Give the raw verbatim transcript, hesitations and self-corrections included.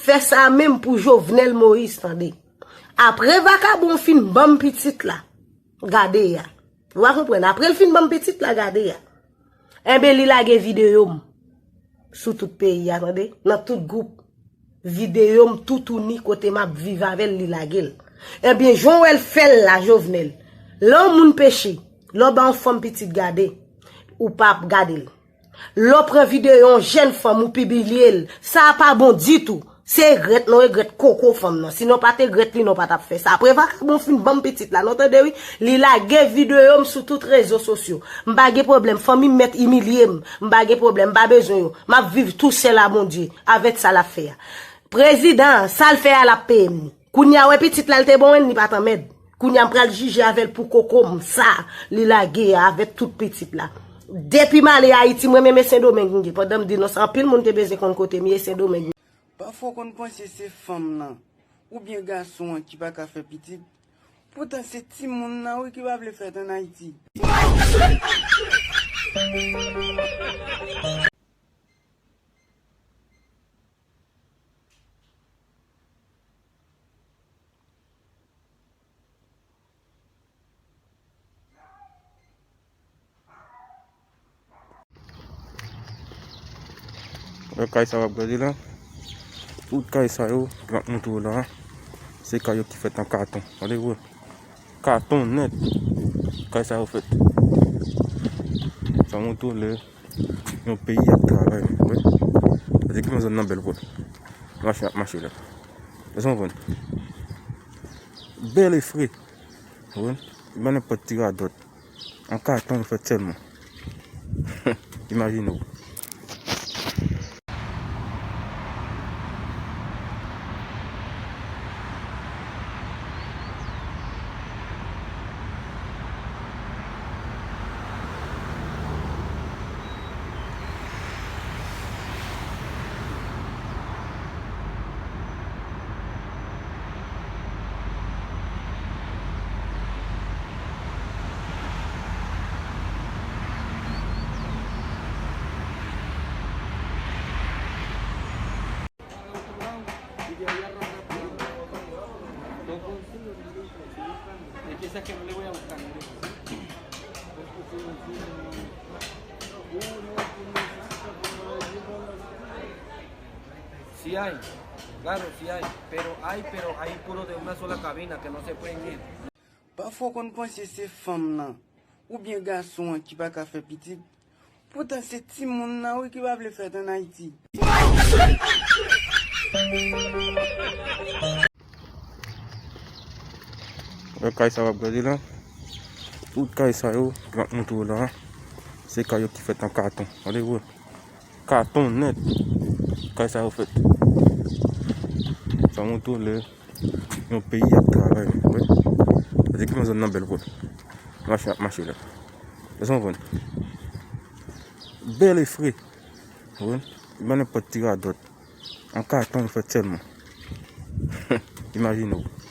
Fè sa menm pou Jovenel Moïse, tande. Apre vakabon fin ban m pitit la, gade a. Ou a konprann, apre l fin ban m pitit la, gade a. Enben, li lage videyo m sou tout peyi a, tande. Nan tout gwoup, videyo m toutouni kote m ap viv avè l, li lage l. Enben, jan w wè l fè l la, Jovenel, lè yon moun peche, lè w ba yon fanm pitit gade, ou pa ap gade l. Lè w pran videyo yon jèn fanm ou pibilye l, sa a pa bon ditou. Se regrèt, nou regrèt koko fanm nan. Si nou pa te regrèt li, nou pa t ap fè sa. Apre vakabon fin ban m pitit la, nou tande wi, li lage videyo m sou tout rezo sosyo. M pa gen pwoblèm, fanmi m mèt imilye m. M pa gen pwoblèm, m pa bezwen yo. M ap viv tou sèl a Bondye, avèk sa l ap fè a. Prezidan an, sa l fè a, l ap peye m li. Kounye a, wè pitit la, l te bon, li pa t anmèd. Kounye a, m pral jije avè l pou koko m sa li lage a avèk tout pitit la. Depi m ale Ayiti, mwen menm e Sendomeng m ye. Pandan m di nou sa, anpil moun te bezwen konn kote m ye, Sendomeng. Pafwa w konn panse se fanm nan oubyen gason an ki pa ka fè pitit, poutan se timoun nan wi ki pa vle fèt ann Ayiti. Wè kay sa w ap gade la. Tout kay sa yo, m ap montre w la, se kay yo ki fèt an katon. Gade vre. Katon nèt. Kay sa yo fèt. Sa montre w lè yon peyi ap travay, wè. Paske ki zòn nan bèl vre. Machin ap mache la. Sa w konprann? Bèl e fre. Ou konprann? E pa nenpòt ti radòt. An katon yo fèt sèlman. Imajine w. Sí hay, claro, sí hay, pero hay, pero hay puro de una sola cabina que no se pueden ir. Pafwa w konn panse se fanm nan oubyen gason an ki pa ka fè pitit, poutan se timoun nan wi ki pa vle fèt ann Ayiti. Wè kay sa w ap gade la. Tout kay sa yo, m ap montre w la, se kay yo ki fèt an katon. Gade vre. Katon nèt. Kay sa yo fèt. Sa montre w lè yon peyi ap travay, wè. Paske ki zòn nan bèl vre. Machin ap mache la. Sa w konprann? Bèl e fre. Ou konprann? E pa nenpòt ti radòt. An katon yo fèt sèlman. Imajine w.